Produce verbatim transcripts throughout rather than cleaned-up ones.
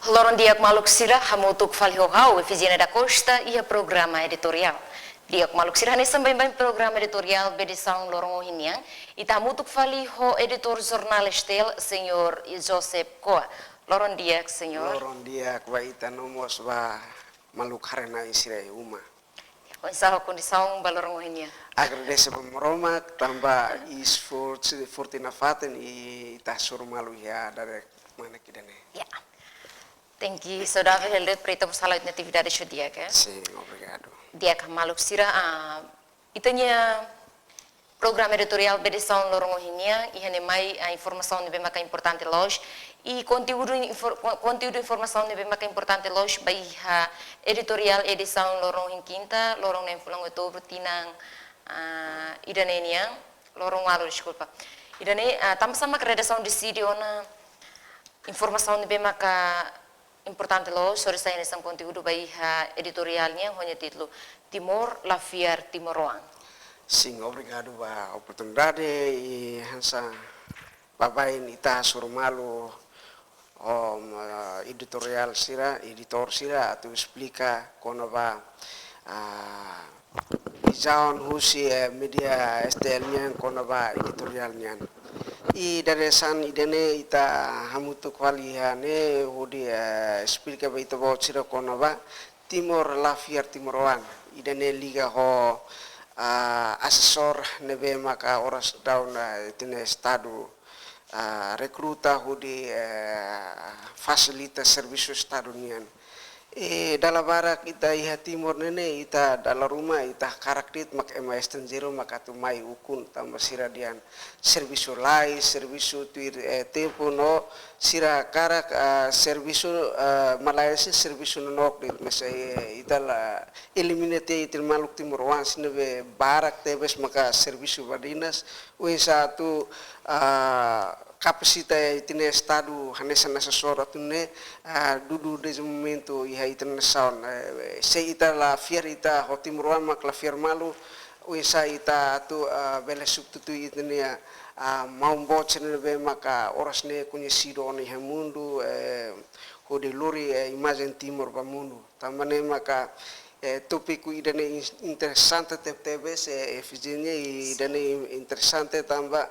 Loron di'ak maluk sira, hamutuk fali ho ha'u Efigénia da Costa iha programa editoriál. Di'ak maluk sira, hanesan baibain programa editoriál ba edisaun loron ohin nian, ita hamutuk fali ho editór jornál STL, señór Joseph Koa. Loron di'ak, señór. Loron di'ak ba ita no mós ba maluk haree-na'in sira iha uma. Oinsá ho kondisaun ba loron ohin nian? Agradese ba Maromak, tanba esforsu forte nafatin ita hasoru malu iha dadeer-manek ida-ne'e. Ya. Tenke saudavel hela de'it para ita bele hala'o ita-nia atividade ho di'ak, eh? Sin, obrigadu. Di'ak maluk sira, ah, ita-nia programa editoriál ba edisaun loron ohin nian, iha ne'e mai, ah, informasaun ne'ebé maka importante loos, i konteúdu infor-, ko-, konteúdu informasaun ne'ebé maka importante loos ba iha editoriál edisaun loron ohin kinta, loron neen fulan outubru tinan, ah, ida-ne'e nian, loron ualu, deskulpa. Ida-ne'e, ah, tanba sá maka redasaun deside ona informasaun ne'ebé maka importante loos, sori sai hanesan konteúdu ba iha editoriál nian ho nia títulu Timor la fiar timoroan. Sin, obrigadu ba oportunidade i hanesan baibain ita hasoru malu ho, eh, editoriál sira, editór sira atu esplika kona-ba, ah, vizaun husi, eh, média STL nian kona-ba editoriál nian. I dadeer-saan ida-ne'e ita hamutuk fali iha ne'e hodi, eh, esplika ba ita-boot sira kona-ba Timor la fiar timoroan. Ida-ne'e liga ho, ah, asesór ne'ebé maka oras daudaun, ah, ita-nia Estadu, ah, rekruta hodi, eh, fasilita servisu Estadu nian. I dala barak ita iha Timor ne'e ne'e, ita dala ruma ita hakarak de'it mak ema estranjeiru mak atu mai ukun, tanba sira dehan servisu lais, servisu tuir, eh, tempu no sira hakarak, ah, servisu, ah, malae sei servisu nonook de'it, mas, eh, ita la elimina tiha ita-nia maluk timoroan sira ne'ebé barak tebes maka servisu ba dinas, oinsá atu, ah, kapasita ita-nia Estadu hanesan asesór atu nune'e, ah, dudu dezenvolvimentu iha ita-nia nasaun. Eh, se ita la fiar ita ho timoroan mak la fiar malu, oinsá ita atu, ah, bele substitui ita-nia, ah, maun boot sira ne'ebé maka oras ne'e koñesidu ona iha mundu, eh, hodi lori, eh, imajen Timor ba mundu. Tanba ne'e maka, eh, tópiku ida-ne'e in-, interesante tebetebes, eh, Efigénia, i ida-ne'e in-, interesante tanba,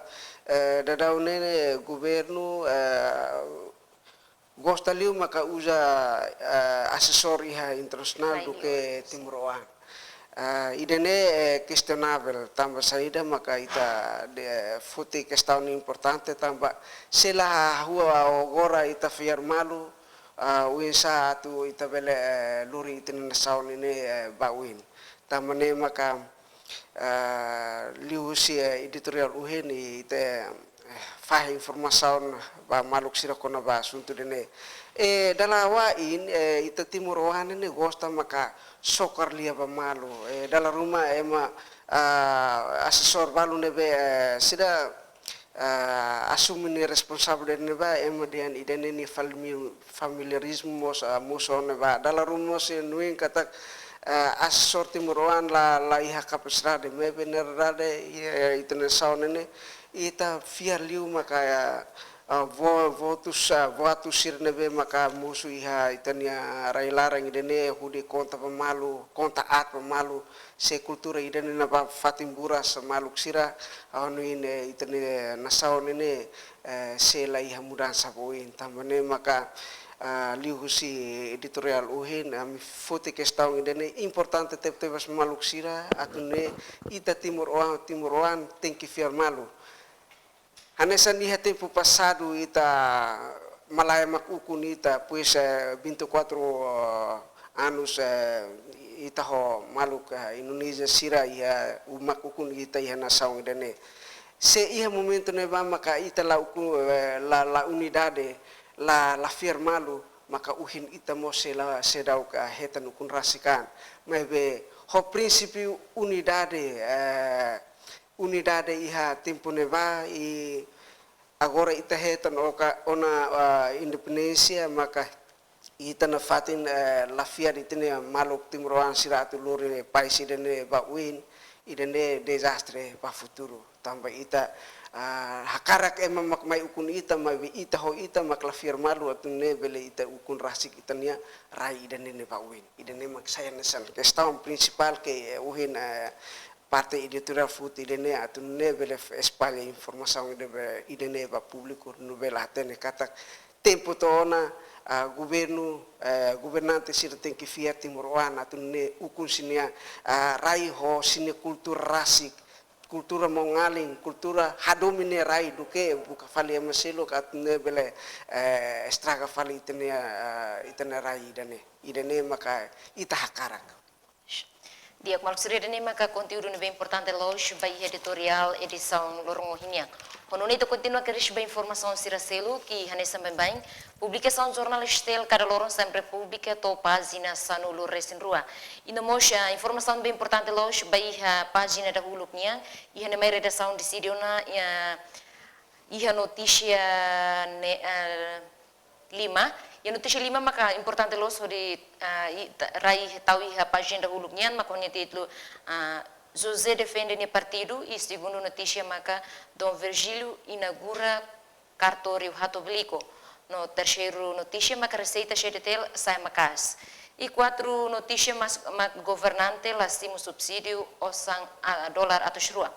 eh, daudaun ne'e governu, eh, gosta liu maka uza, eh, asesór iha internasionál duké timoroan. Eh, ida-ne'e, eh, kestionavel, tanba saida maka ita dehan foti kestaun importante tanba se la hahú agora ita fiar malu, ah, oinsá atu ita bele, eh, lori ita-nia nasaun ne'e, eh, ba oin. Tanba ne'e maka, eh, liuhusi, eh, editoriál ohin ne'e ita, eh, fahe informasaun ba maluk sira kona-ba asuntu ida-ne'e. Eh, dala wa'in, eh, ita timoroan ne'e gosta maka sokar lia ba malu. Eh, dala ruma ema, ah, asesór balu ne'ebé, eh, sira, ah, asume nia responsavel ne'ebá, ema dehan ida-ne'e nia fami-, familiarizmu mós, ah, mosu ne'ebá. Dala ruma mós hanoin katak, ah, asesór timoroan la, la iha kapasidade, maibé na realidade, iha, iha ita-nia nasaun ne'e, ita fiar liu maka, ah, ah, vo-, votus, ah, votus sira ne'ebé maka mosu iha ita-nia rai-laran ida-ne'e hodi konta ba malu, konta aat ba malu, se kultura ida-ne'e na ba fatin buras maluk sira, hanoin, eh, ita-nia nasaun ne'e, eh, sei la iha mudansa ba oin. Tanba ne'e maka, ah, liuhusi editoriál ohin, ami foti kestaun ida-ne'e importante tebetebes maluk sira, atu nune'e ita timoroan, timoroan tenke fiar malu. Hanesan iha tempu pasadu ita malae mak ukun ita, pois, eh, vinte e quatro, eh, anos, eh, ita ho maluk, eh, Indonézia sira iha, mak ukun ita iha nasaun ida-ne'e. Se iha momentu ne'ebá maka ita la ukun, eh, la, la unidade, la, la fiar malu, maka ohin ita mós sei la, seidauk, eh, hetan ukun rasik an. Maibé ho prinsípiu unidade, eh, unidade iha tempu ne'ebá i agora ita hetan oka-, ona, ah, independénsia maka ita nafatin, eh, la fiar ita-nia maluk timoroan sira atu lori país ida-ne'e ba oin, ida-ne'e dezastre ba futuru. Tanba ita, ah, hakarak ema mak mai ukun ita, maibé ita ho ita mak la fiar malu atu nune'e bele ita ukun rasik ita-nia rai ida-ne'e ne'e ba oin. Ida-ne'e mak sai hanesan kestaun prinsipál ke, eh, ohin, eh, parte editoriál foti ida-ne'e atu nune'e bele f-, espalla informasaun ida be-, ida-ne'e ba públiku nune'e bele hatene katak tempu to'o ona, ah, governu, eh, governante sira tenke fiar timoroan atu nune'e ukun sira-nia, ah, rai ho sira-nia kultura rasik, kultura maun-alin, kultura hadomi nia rai duké buka fali ema seluk atu nune'e bele, eh, estraga fali ita-nia, eh, ita-nia rai ida-ne'e. Ida-ne'e maka ita hakarak. Di'ak maluk sira, ida-ne'e maka konteúdu ne'ebé importante loos ba iha editoriál edisaun loron ohin nian. Ho nune'e ita kontinua kedas ba informasaun sira seluk, hanesan baibain publikasaun jornál STL kada loron sempre publika to'o pájina sanulu-resin-rua. I no mós, ah, informasaun ne'ebé importante loos ba iha pájina dahuluk nian, iha ne'e mai redasaun deside ona, iha, iha notísia ne'e, ah, lima. Iha notísia lima maka importante loos hodi, ah, i-, ta-, rai tau iha pájina dahuluk nian, maka ho nia títulu, ah, José defende nia partidu, i segundu notísia maka Dom Virgílio inaugura kartóriu Hatoblico. No terseiru notísia mak reseita CDTL sai maka'as. I kuatru notísia mas-, mak governante la simu subsídiu osan, ah, dolar atus rua.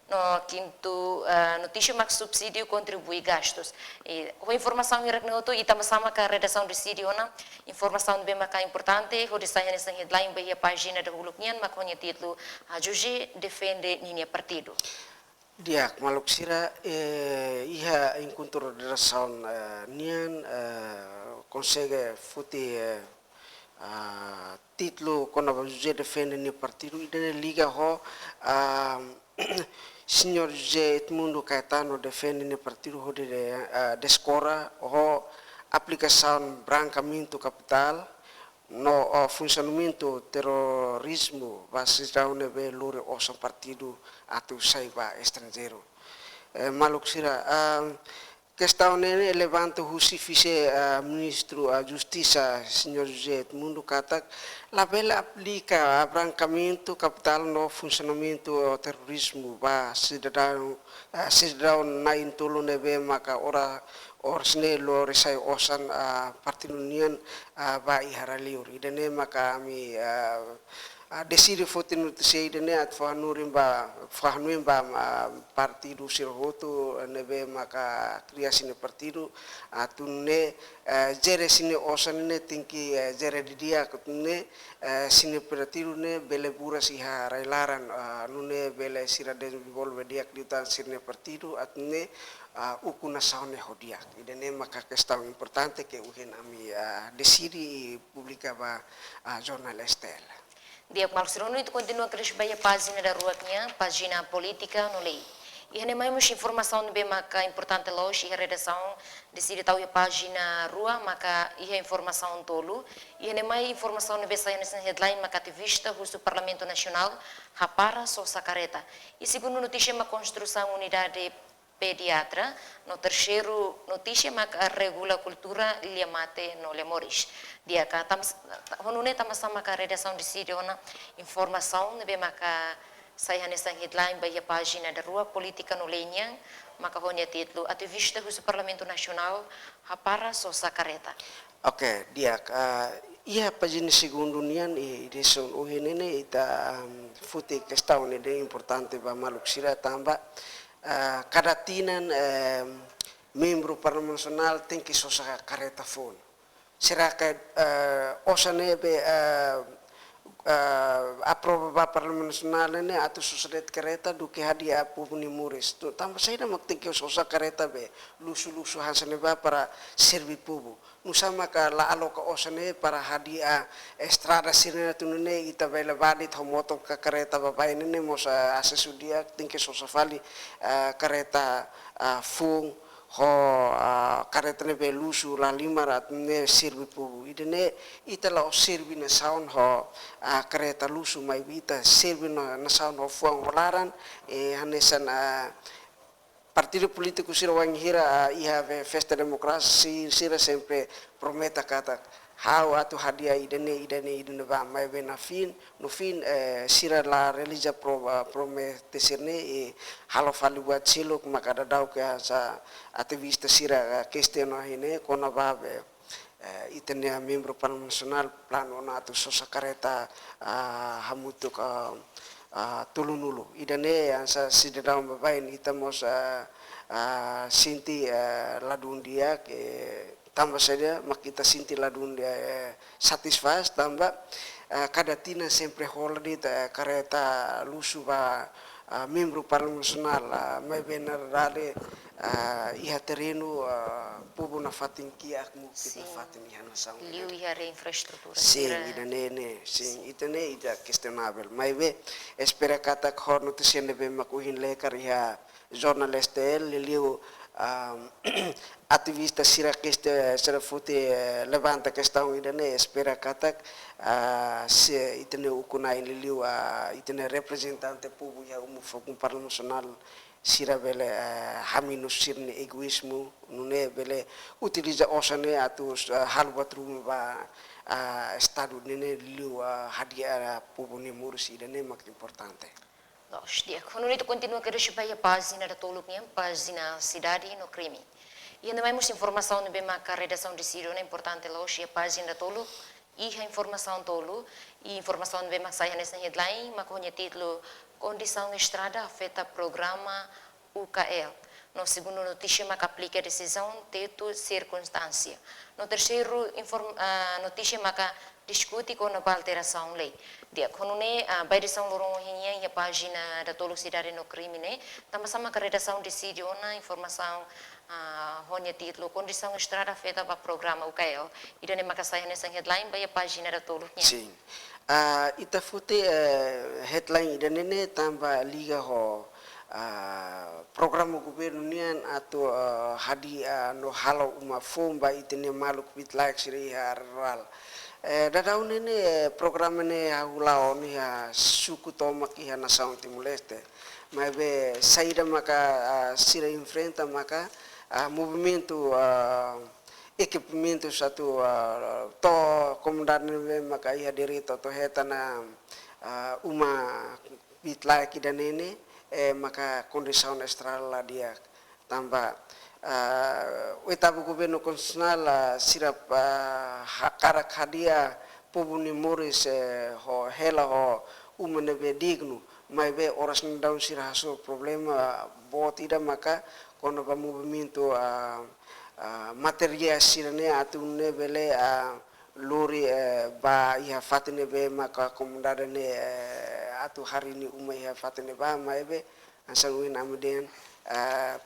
No kintu, ah, notísia mak subsídiu kontribui gastus. I ho informasaun hirak-ne'e hotu, ita mós sama ka redasaun deside ona informasaun ne'ebé maka importante hodi sai hanesan headline ba iha pájina dahuluk nian, mak ho nia títulu, ah, José defende ninia partidu. Di'ak maluk sira, eh, iha enkontru redasaun, eh, nian, eh, konsege foti, eh, ah, títulu kona-ba José defende nia partidu, ida-ne'e liga ho, ah, Señór José Edmundo Caetano defende nia partidu hodi de-, ah, deskora ho aplikasaun brankamentu kapitál, no, ah, funsionamentu terrorizmu ba sidadaun ne'ebé lori osan partidu atu sai ba estranjeiru. Eh, maluk sira, ah, kestaun ne'e levanta husi vise, ah, ministru, ah, Justisa, Señór José Edmundo katak labele aplika, ah, brankamentu kapitál no funsionamentu, ah, terrorizmu ba sidadaun, ah, sidadaun na'in-tolu ne'ebé maka ora, oras ne'e lori sai osan, ah, partidu nian, ah, ba iha rai-liur. Ida-ne'e maka ami, ah, ah, deside foti notísia ida-ne'e atu fó hanorin ba, fó hanoin ba, ah, partidu sira hotu ne'ebé maka kria sira-nia partidu atu nune'e, eh, jere sira-nia osan ne'e tenke, eh, jere didi'ak atu nune'e, eh, sira-nia partidu ne'e bele buras iha rai-laran, ah, nune'e bele sira dezenvolve di'ak liután sira-nia partidu atu nune'e, ah, ukun nasaun ne'e ho di'ak. Ida-ne'e maka kestaun importante ke ohin ami, ah, deside i publika ba, ah, jornál STL. Di'ak maluk sira, ita kontinua kedas ba iha pájina daruak nian, pájina polítika no lei. Iha ne'e mai mós informasaun ne'ebé maka importante loos iha redasaun deside tau iha pájina rua, maka iha informasaun tolu. Iha ne'e mai informasaun ne'ebé sai hanesan headline maka ativista husu Parlamentu Nasionál hapara sosa kareta. I segundu notísia mak konstrusaun unidade pediatra, no terseiru notísia mak regula kultura lia mate no lia moris. Di'ak, tama s-, ho nune'e tama sama ka redasaun deside ona informasaun ne'ebé maka sai hanesan headline ba iha pájina daruak polítika no lei nian, maka ho nia títulu ativista husu Parlamentu Nasionál hapara sosa kareta. Oke, di'ak, ah, iha pájina segundu nian, i, edisaun ohin ne'e ita, am, foti kestaun ne'e importante ba maluk sira tanba, ah, kada tinan, em, membru Parlamentu Nasionál tenke sosa kareta foun. Será ke, eh, osan ne'ebé, eh, eh, aprova ba Parlamentu Nasionál ne'e atu sosa de'it kareta duké hadi'a povu nia moris? Tu, tanba saida mak tenke sosa kareta be luxu-luxu hanesan ne'ebá para serve povu? Nusá maka la aloka osan ne'e para hadi'a estrada sira-ne'e atu nune'e ita bele bá de'it ho motór ka kareta baibain ne'e mós, eh, asesu di'ak, tenke sosa fali, eh, kareta, eh, foun ho, ah, kareta ne'ebé luxu lahalimar atu nune'e serve povu. Ida-ne'e ita la'ós serve nasaun ho, ah, kareta luxu, maibé ita serve na-, nasaun ho fuan ho laran, eh, hanesan, ah, partidu polítiku sira wainhira, ah, iha be festa demokrasia sira sempre promete katak ha'u atu hadi'a ida-ne'e, ida-ne'e, ida-ne'ebá, maibé no fim, no fim, eh, sira la realiza pro-, ah, promete sira-ne'e, i halo fali buat seluk maka daudaun ke hanesan ativista sira, eh, kestiona iha ne'e kona-ba be, eh, ita-nia membru Parlamentu Nasionál planu ona atu sosa karreta, ah, hamutuk, ah, ah, tolunulu. Ida-ne'e hanesan sidadaun baibain ita mós, ah, ah, sente, ah, ladún di'ak, eh, tanba saida mak ita sente ladún di'ak, eh, satisfás tanba, ah, kada tinan sempre hola de'it, eh, karreta luxu ba, ah, membru Parlamentu Nasionál, ah, maibé na realidade, ah, iha terrenu, ah, povu nafatin kiak mukit. Sin. Nafatin iha nasaun. Liu iha infraestrutura. Sin, sira. Ida-ne'e ne'e, sin, sin. Ida-ne'e ida kestionavel. Maibé, espera katak ho notísia ne'ebé mak ohin lekar iha Jornál S T L, liuliu, ah, ativista sira keste-, sira foti, eh, levanta kestaun ida-ne'e, espera katak, ah, se ita-nia ukun-na'in liuliu, ah, ita-nia reprezentante povu iha uma fokun Parlamentu Nasionál sira bele, eh, hamenus sira-nia egoízmu, nune'e bele utiliza osan ne'e atu, eh, halo buat ruma ba, ah, Estadu ne'e liuliu, ah, hadi'a povu nia moris, ida-ne'e mak importante. Loos, di'ak. Ho nune'e ita kontinua kedas ba iha pájina datoluk nian, pájina Sidade no Krime. Iha ne'e mai mós informasaun ne'ebé maka redasaun deside ona importante loos iha pájina datoluk, iha informasaun tolu, i informasaun ne'ebé mak sai hanesan headline, mak ho nia títulu Kondisaun Estrada Afeta Programa U K L. No segundu notísia maka aplika desizaun tetu sirkunstánsia. No terseiru inform-, ah, notísia maka diskute kona-ba alterasaun lei. Di'ak, ho nune'e, ah, ba edisaun loron ohin nian iha pájina datoluk Sidade no Krime ne'e, tanbasá maka redasaun deside ona informasaun, ah, ho nia títulu Kondisaun Estrada Afeta ba Programa U K L. Ida-ne'e maka sai hanesan headline ba iha pájina datoluk nian. Sin. Ah, ita foti, eh, headline ida-ne'e ne'e tanba liga ho, ah, programa governu nian atu, ah, hadi'a, ah, no halo uma foun ba ita-nia maluk biit-laek sira iha área rurál. Eh, daudaun ne'e ne'e, eh, programa ne'e hahú la'o ona iha suku tomak iha nasaun Timor-Leste. Maibé saida maka, ah, sira enfrenta maka, ah, movimentu, ah, ekipamentu atu, ah, to'o komunidade ne'ebé maka iha direitu atu hetan, ah, uma biit-laek ida-ne'e ne'e, eh, maka kondisaun estrada la di'ak. Tanba, ah, oitavu governu konstitusionál, ah, sira, ah, hakarak hadi'a povu nia moris, eh, ho hela ho uma ne'ebé dignu, maibé oras ne'e daudaun sira hasoru problema boot ida maka kona-ba movimentu, ah, ah, materiál sira-ne'e atu nune'e bele, ah, lori, eh, ba iha fatin ne'ebé maka komunidade ne'e, eh, atu harii nia uma iha fatin ne'ebá, maibé hanesan ohin ami dehan, eh,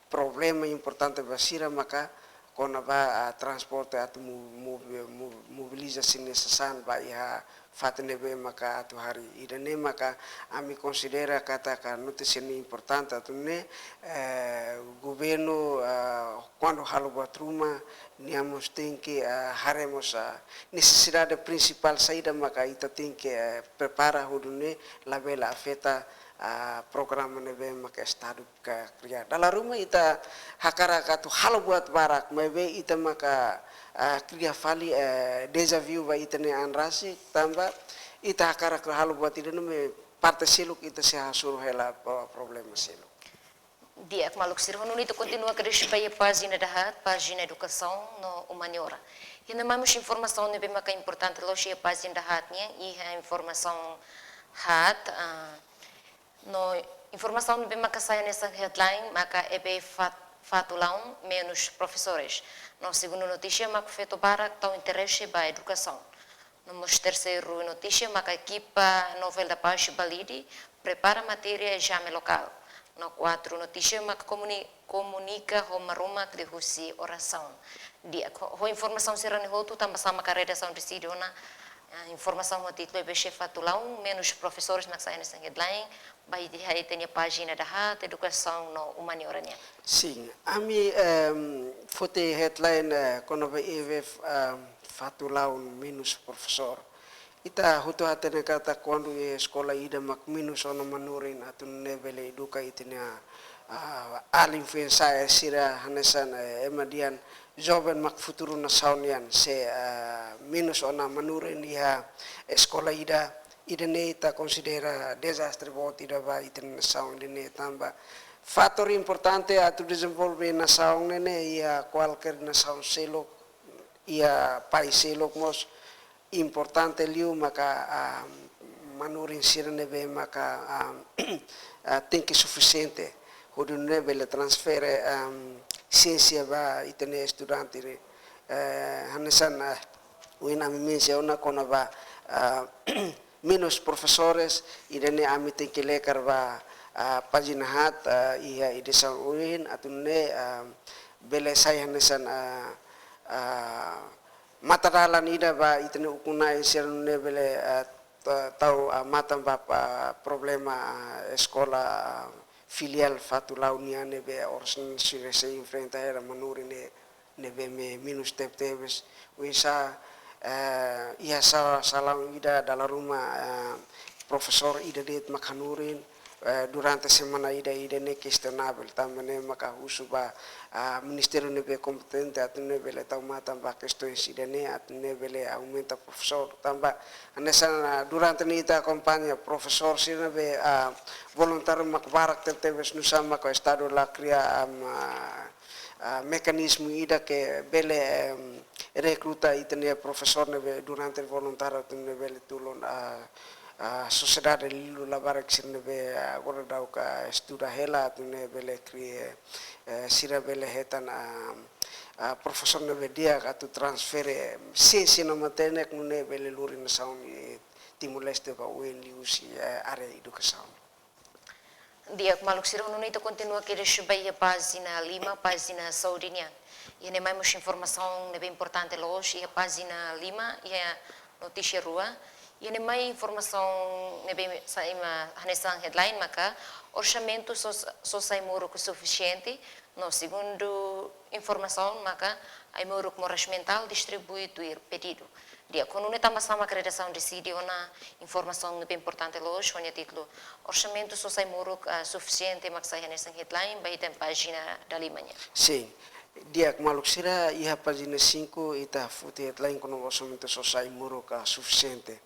problema importante ba sira maka kona-ba, ah, transporte atu mo-, mo-, mo-, mobiliza sira-nia sasán ba iha fatin ne'ebé maka atu harii. Ida-ne'e maka ami konsidera katak notísia ne'e importante atu nune'e, eh, governu, ah, kuandu halo buat ruma, nia mós tenke, ah, haree mós, ah, nesesidade prinsipál saida maka ita tenke, eh, prepara hodi nune'e labele afeta, ah, programa ne'ebé maka Estadu ka kria. Dala ruma ita hakarak atu halo buat barak, maibé ita maka, ah, kria fali, eh, dezafiu ba ita-nia an rasik, tanba ita hakarak halo buat ida-ne'e maibé parte seluk ita sei hasoru hela, ah, problema seluk. Di'ak maluk sira, ho nune'e ita kontinua kedas ba iha pájina dahaat, pájina edukasaun no umaniora. Iha ne'e mai mós informasaun ne'ebé maka importante loos iha pájina dahaat nian, iha informasaun haat, ah, no informasaun ne'ebé maka sai hanesan headline maka E B Fat-, Fatulaun menus profesores. No segundu notísia maka feto barak tau interese ba edukasaun. No mós terseiru notísia maka ekipa Novel da Paz Balide prepara matéria ezame lokál. No kuatru notísia maka komuni-, komunika ho Maromak liuhusi orasaun. Di'ak, ho, ho informasaun sira-ne'e hotu tanbasá maka redasaun deside ona, eh, informasaun ho títulu E B C Fatulaun menus profesores maka sai hanesan headline ba iha ita-nia pájina dahaat, edukasaun no umaniora nian. Sin, ami, em, foti headline, eh, kona-ba E B F, em, Fatulaun menus profesór. Ita hotu hatene katak kuandu iha eskola ida mak menus ona manorin atu nune'e bele eduka ita-nia, ah, alin foin-sa'e sira hanesan, eh, ema dehan joven mak futuru nasaun nian, se, ah, menus ona manorin iha eskola ida, ida-ne'e ita konsidera dezastre boot ida ba ita-nia nasaun ida-ne'e tanba fatór importante atu dezenvolve nasaun ne'e ne'e iha kualkér nasaun seluk, iha país seluk mós importante liu maka, ah, manorin sira ne'ebé maka, ah, ah, tenke sufisiente hodi nune'e bele transfere, ah, siénsia ba ita-nia estudante, eh, hanesan, ah, ohin ami mensiona kona-ba, ah, menus profesores, ida-ne'e ami tenke lekar ba, ah, pájina haat, ah, iha edisaun ohin, atu nune'e, ah, bele sai hanesan, ah, ah, matadalan ida ba ita-nia ukun-na'in sira nune'e bele, eh, ta-, tau, ah, matan ba, ah, problema, ah, eskola, ah, filiál Fatulao nian ne'ebé oras ne'e sira sei enfrenta hela manorin ne'e, ne'ebé me menus tebetebes. Oinsá, eh, iha sa-, salaun ida dala ruma, eh, profesór ida de'it mak hanorin, eh, durante semana ida, ida-ne'e kestionavel, tanba ne'e maka husu ba, ah, ministériu ne'ebé kompetente atu nune'e bele tau matan ba kestoens ida-ne'e atu nune'e bele aumenta profesór, tanba hanesan, ah, durante ne'e ita akompaña profesór sira ne'ebé, ah, voluntáriu mak barak tebetebes, nusá maka estadu la kria, am, ah, ah, mekanizmu ida ke bele, em, rekruta ita-nia profesór ne'ebé durante voluntáriu atu nune'e bele tulun, ah, ah, sosiedade liuliu labarik sira ne'ebé, ah, agora daudaun estuda hela atu nune'e bele kria, eh, sira bele hetan, ah, ah, profesór ne'ebé di'ak atu transfere siénsia no matenek nune'e bele lori nasaun, eh, Timor-Leste ba oin liuhusi, eh, área edukasaun. Di'ak maluk sira, nune'e ita kontinua kedas ba iha pájina lima, pájina saúde nian. Iha ne'e mai mós informasaun ne'ebé importante loos iha pájina lima, iha notísia rua. Iha ne'e mai informasaun ne'ebé sai mak hanesan headline maka orsamentu só, só sai-moruk sufisiente, no segundu informasaun maka ai-moruk moras mentál distribui tuir pedidu. Di'ak, ho nune'e tanba sá mak redasaun deside ona informasaun ne'ebé importante loos ho nia títulu orsamentu só sai-moruk, ah, sufisiente mak sai hanesan headline ba iha pájina dalima nian. Sin. Di'ak maluk sira, iha pájina cinco ita foti headline kona-ba orsamentu só sai-moruk, ah, sufisiente.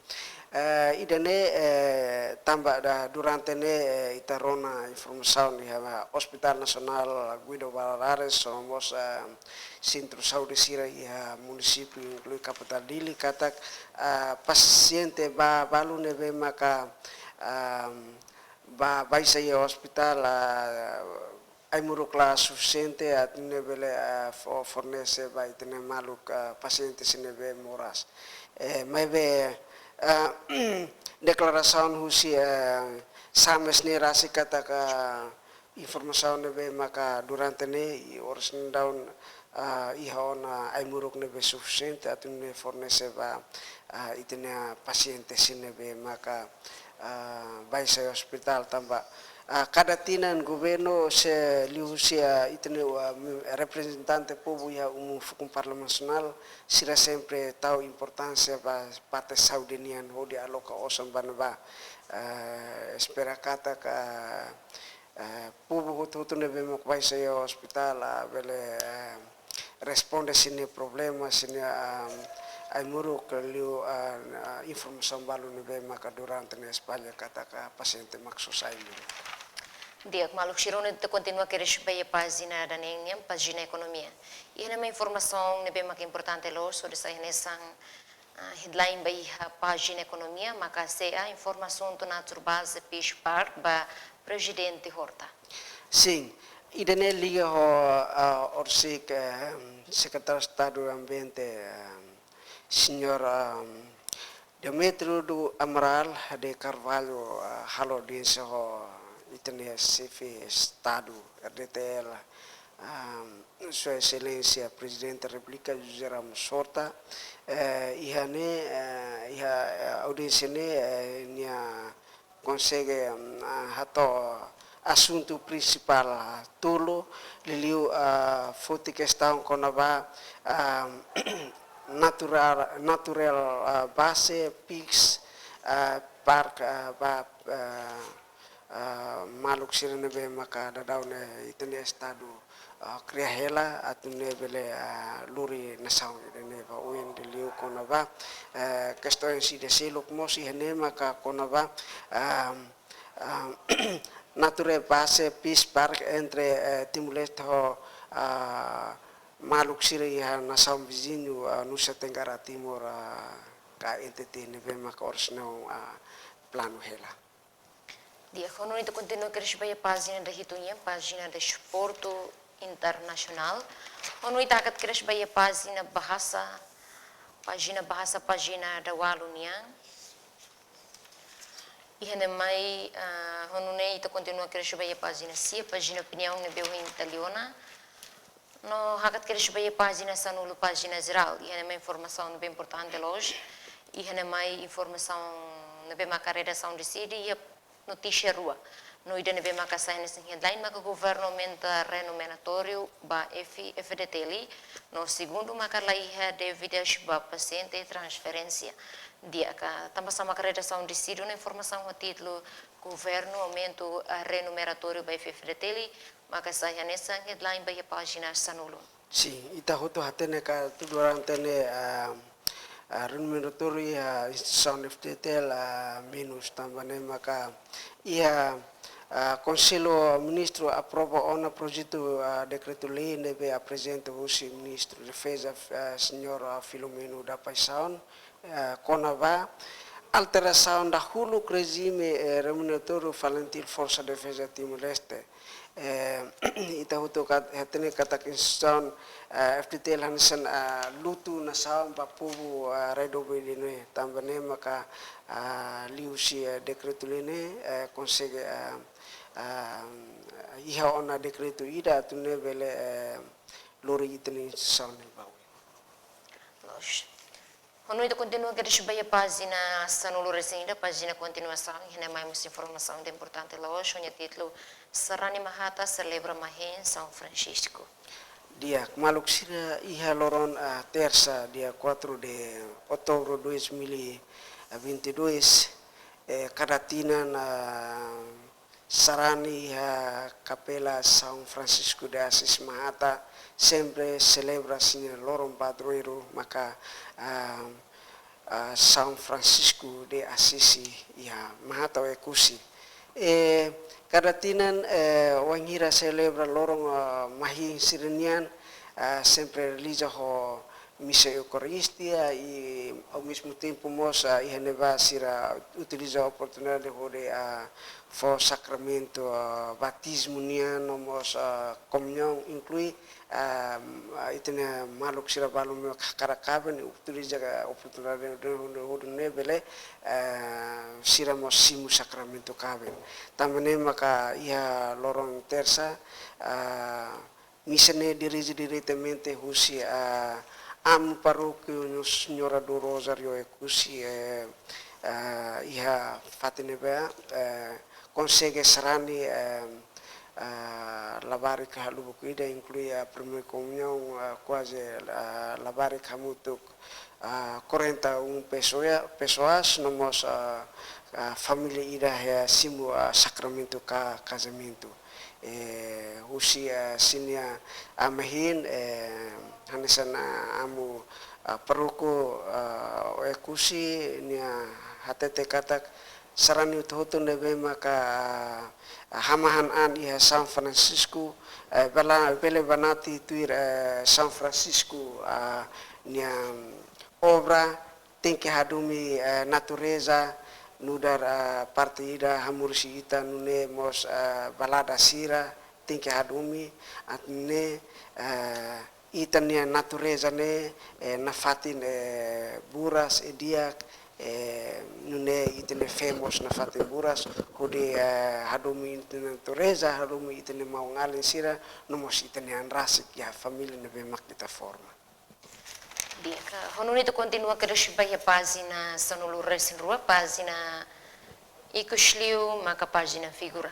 Eh, ida-ne'e, eh, tanba da durante ne'e, eh, ita rona informasaun iha Hospital Nasionál Guido Valadares, no mós, eh, sentru saúde sira iha munisípiu inklui kapitál Dili katak, ah, pasiente ba balu ne'ebé maka, ah, ba baixa iha ospitál, ah, ai-moruk la sufisiente atu nune'e bele, ah, fo-, fornese ba ita-nia maluk, ah, pasiente sira ne'ebé moras. Eh, maibé, ah, deklarasaun husi, ah, SAMES ne'e rasik katak, ah, informasaun ne'ebé maka durante ne'e i oras ne'e daudaun, ah, iha ona ai-moruk ne'ebé sufisiente atu nune'e fornese ba, ah, ita-nia pasiente sira ne'ebé maka, ah, baixa iha ospitál tanba, ah, kada tinan governu sei liuhusi, ah, ita-nia, ah, reprezentante povu iha umum fukun Parlamentu Nasionál sira sempre tau importánsia ba parte saúde nian hodi aloka osan ba ne'ebá, ah, espera katak, ah, eh, povu hotu-hotu ne'ebé mak baixa iha ospitál, ah, bele, eh, responde sira-nia problema, sira-nia, ah, ai-moruk liu, ah, ah, informasaun balu ne'ebé maka durante ne'e espalla katak pasiente mak só sai-moruk. Di'ak maluk sira, nune'e ita kontinua kedas ba iha pájina daneen nian, pájina ekonomia. Iha ne'e mai informasaun ne'ebé mak importante loos hodi sai hanesan, ah, headline ba iha pájina ekonomia maka SEA informa asuntu Natur Base Fish Park ba Prezidente Horta. Sin, ida-ne'e liga ho, ah, orsida, eh, Sekretáriu Estadu Ambiente, eh, señór, ah, Demetrio do Amaral de Carvalho, ah, halo audiénsia ho ita-nia Xefe Estadu, R D T L, ah, Sua Exelénsia Prezidente Repúblika José Ramos Horta, eh, iha ne'e, eh, iha, eh, audiénsia ne'e, eh, nia konsege, mm, ah, hato'o asuntu prinsipál, ah, tolu, liuliu, ah, foti kestaun kona-ba, ah, natural, natural, ah, base, fish, ah, park, ah, ba, ah, ah, maluk sira ne'ebé maka daudaun ne'e ita-nia estadu, ah, kria hela atu nune'e bele, ah, lori nasaun ida-ne'e ba oin, liuliu kona-ba, eh, kestaun ida seluk mós iha ne'e maka kona-ba, ah, ah, Nature Base Peace Park entre, eh, Timor-Leste ho, ah, maluk sira iha nasaun viziñu, ah, Nusa Tenggara Timur, ah, ka N T T ne'ebé maka oras ne'e, ah, planu hela. Di'ak, ho nune'e ita kontinua kedas ba iha pájina dahitu nian, pájina desportu internasionál. Ho nune'e ita hakat kedas ba iha pájina bahasa, pájina bahasa, pájina daualu nian. Iha ne'e mai, ah, ho nune'e ita kontinua kedas ba iha pájina sia, pájina opiniaun ne'ebé ohin ita lee ona. No hakat kedas ba iha pájina sanulu, pájina jerál. Iha ne'e mai informasaun ne'ebé importante loos. Iha ne'e mai informasaun ne'ebé maka redasaun deside, iha notísia rua. No ida ne'ebé maka sai hanesan headline maka governu aumenta remuneratóriu ba F-, F D T L. No segundu maka laiha dívidas ba pasiente transferénsia. Di'ak, tanba sá maka redasaun deside ona informasaun ho títulu Governu aumenta, ah, remuneratóriu ba F-, F D T L, maka sai hanesan headline ba iha pájina sanulu. Sin, ita hotu hatene katak durante ne'e, ah, ah, remuneratóriu iha instituisaun F-FDTL, ah, menus, tanba ne'e maka iha, ah, Konsellu Ministru aprova ona projetu, ah, dekretu-lei ne'ebé aprezenta husi Ministru Defeza, ah, Señór, ah, Filomeno da Paixão, eh, kona-ba alterasaun dahuluk rejime, eh, remuneratóriu FALINTIL Forsa Defeza Timor-Leste. Eh, ita hotu kat-, hatene katak instituisaun, eh, F-FDTL hanesan, eh, lutu nasaun ba povu, eh, rai doben ida-ne'e, tanba ne'e maka, eh, liuhusi, eh, dekretu-lei ne'e, eh, konsege, eh, eh, iha ona dekretu ida atu nune'e bele, eh, lori ita-nia instituisaun ne'e ba oin. Loos. Ho nune'e ita kontinua kedas ba iha pájina sanulu-resin-ida, pájina kontinuasaun, iha ne'e mai mós informasaun ida importante loos, ho nia títulu Sarani Mahata selebra mahin São Francisco. Di'ak, maluk sira, iha loron, ah, tersa, dia quatro de outubro dois mil e vinte e dois, eh, kada tinan, ah, sarani iha Kapela São Francisco de Assis Mahata sempre selebra sira-nia loron padroeiru maka, ah, ah, São Francisco de Assis iha Mahata, Oekusi. Eh, kada tinan, eh, wainhira selebra loron, ah, mahin sira-nian, ah, sempre realiza ho misa Eukaristia i, ao mesmo tempo, mós, ah, iha ne'ebá sira utiliza oportunidade hodi, ah, fó sakramentu, ah, batizmu nian, no mós, ah, komuñaun, inklui, ah, ah, ita-nia maluk sira balu ne'ebé hakarak kaben, utiliza, ah, oportunidade ne'e hodi, hodi nune'e bele, ah, sira mós simu sakramentu kaben. Tanba ne'e maka iha loron tersa, ah, misa ne'e dirije diretamente husi, ah, amu parókiu Nossa Senhora do Rosário Oekusi, eh, ah, iha fatin ne'ebá, eh, konsege sarani, eh, ah, labarik haluha ida, inklui, ah, primeira komuñaun, ah, kuaze, ah, labarik hamutuk, ah, quarenta e um pessoa-, pessoas, no mós, ah, ah, família ida, eh, simu, ah, sakramentu ka-, kazamentu. Eh, husi, ah, sira-nia amu-hin, eh, hanesan, ah, amu, ah, parókiu, ah, Oekusi nia hatete katak sarani hotu-hotu ne'ebé maka, ah, hamahan an iha São Francisco, eh, bela-, bele banati tuir, eh, São Francisco, ah, nia, mm, obra, tenke hadomi, eh, natureza, nu'udar, ah, parte ida hamoris ita, nune'e mós, ah, balada sira, tenke hadomi, atu nune'e, eh, ita-nia natureza ne'e, eh, nafatin, eh, buras, eh, di'ak, eh, nune'e ita-nia fé mós nafatin buras, hodi, eh, hadomi ita-nia natureza, hadomi ita-nia maun-alin sira, no mós ita-nia an rasik iha família ne'ebé mak ita forma. Di'ak, ho nune'e ita kontinua kedas ba iha pájina sanulu-resin-rua, pájina ikus liu maka pájina figura.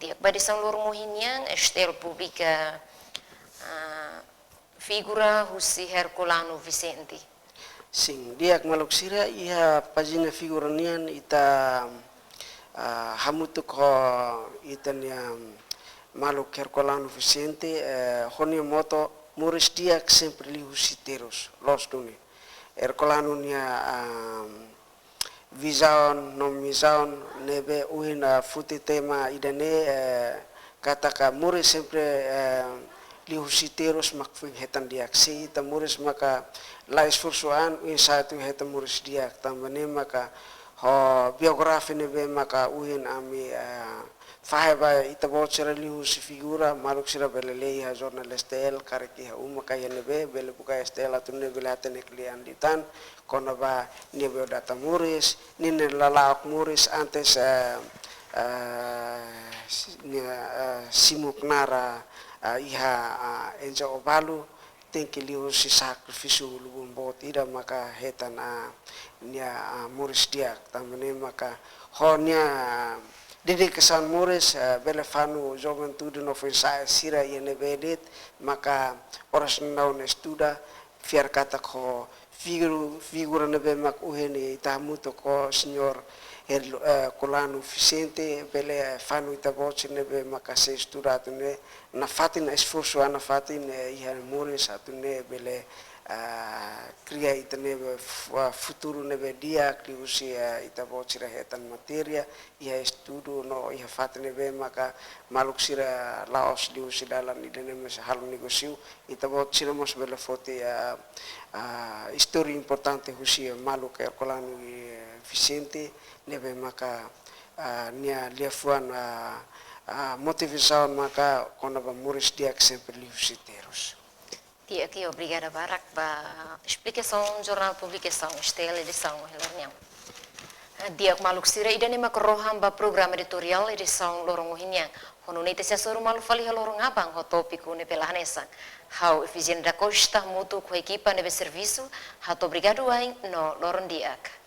Di'ak, ba edisaun loron ohin nian, STL publika, ah, figura husi Herculano Vicente. Sin, di'ak maluk sira, iha pájina figura nian ita, ah, hamutuk ho ita-nia, maluk Herculano Vicente, eh, ho nia moto moris di'ak sempre liuhusi terus, loos duni. Herculano nia, ah, vizaun no mizaun ne'ebé ohin, ah, foti tema ida-ne'e, eh, katak moris sempre, eh, liuhusi terus mak foin hetan di'ak. Se ita moris maka la esforsu an, oinsá atu hetan moris di'ak. Tanba ne'e maka ho biografia ne'ebé maka ohin ami, eh, fahe ba ita-boot sira liuhusi figura, maluk sira bele lee iha jornál S T L, karik iha uma ka iha ne'ebé, bele buka S T L atu nune'e bele hatene kle'an liután kona-ba nia biodata moris, ninia lala'ok moris antes, eh, eh, si-, nia, eh, simu knaar, eh, iha, eh, N J O balu, tenke liuhusi sakrifísiu lubun boot ida maka hetan, ah, nia, ah, moris di'ak. Tanba ne'e maka ho nia, ah, dedikasaun moris, ah, bele fanu juventude no foin-sa'e sira iha ne'ebé de'it maka oras daudaun estuda, fiar katak ho figu-, figura ne'ebé mak ohin ita hamutuk ho señór Her-, eh, Herculano Vicente bele fanu ita-boot sira ne'ebé maka sei estuda atu nune'e nafatin, esforsu an nafatin, eh, iha moris atu nune'e bele, ah, kria ita-nia fu-, ah, futuru ne'ebé di'ak liuhusi, ah, ita-boot sira hetan matéria iha estudu no iha fatin ne'ebé maka maluk sira la'ós liuhusi dalan ida-ne'e, mas halo negósiu, ita-boot sira mós bele foti, ah, ah, istória importante husi maluk Herculano, eh, Vicente, ne'ebé maka, ah, nia liafuan, ah, ah, motivasaun maka kona-ba moris di'ak sempre liuhusi terus. Di'ak, obrigada barak ba esplikasaun jornál publikasaun S T L edisaun ohin loron nian. Di'ak maluk sira, ida-ne'e mak rohan ba programa editoriál edisaun loron ohin nian. Ho nune'e ita sei hasoru malu fali iha loron aban ho tópiku ne'ebé la hanesan. Ha'u Efigénia da Costa hamutuk ho ekipa ne'ebé servisu, hato'o obrigadu wa'in no loron di'ak.